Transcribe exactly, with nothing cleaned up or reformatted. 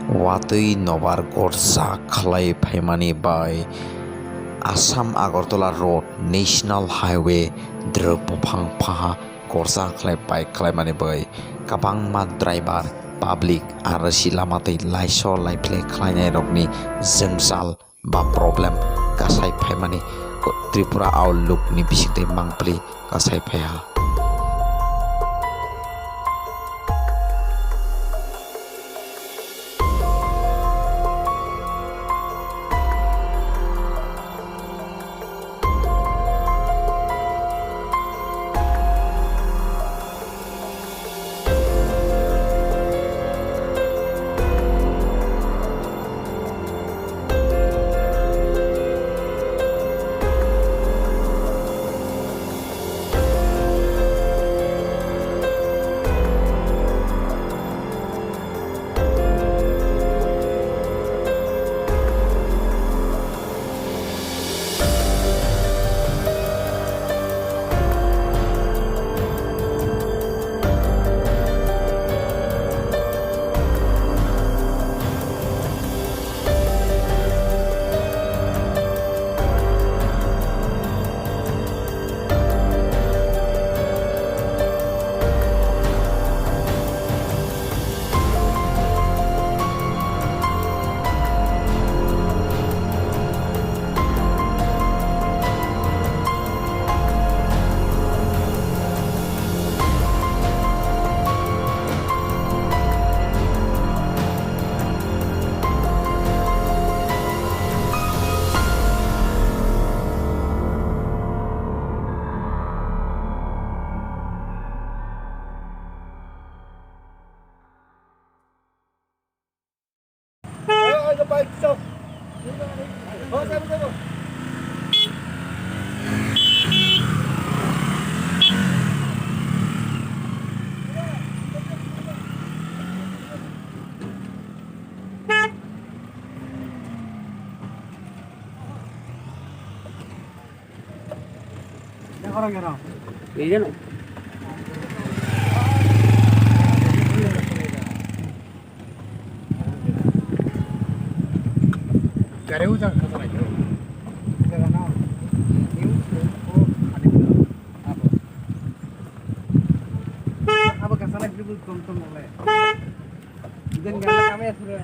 Watwi nobar gorja khlai phaimani bai Assam Agartala Road National Highway drwk buphang phaha gorja khlai bike khlaimani bai kwbangma driver, public, R S C lama twi laiso laiphlai khlainairokni jwngjal ba problem kasai phaimani Tripura Outlook ni bisingtwi mangpili kasai phaiha. Gari ujang kasa lagi. Jaga na. Ini ujung. Oh, ada. Apa? Apa kasa lagi? Tom tom oleh. Idan gari kami ya sudah.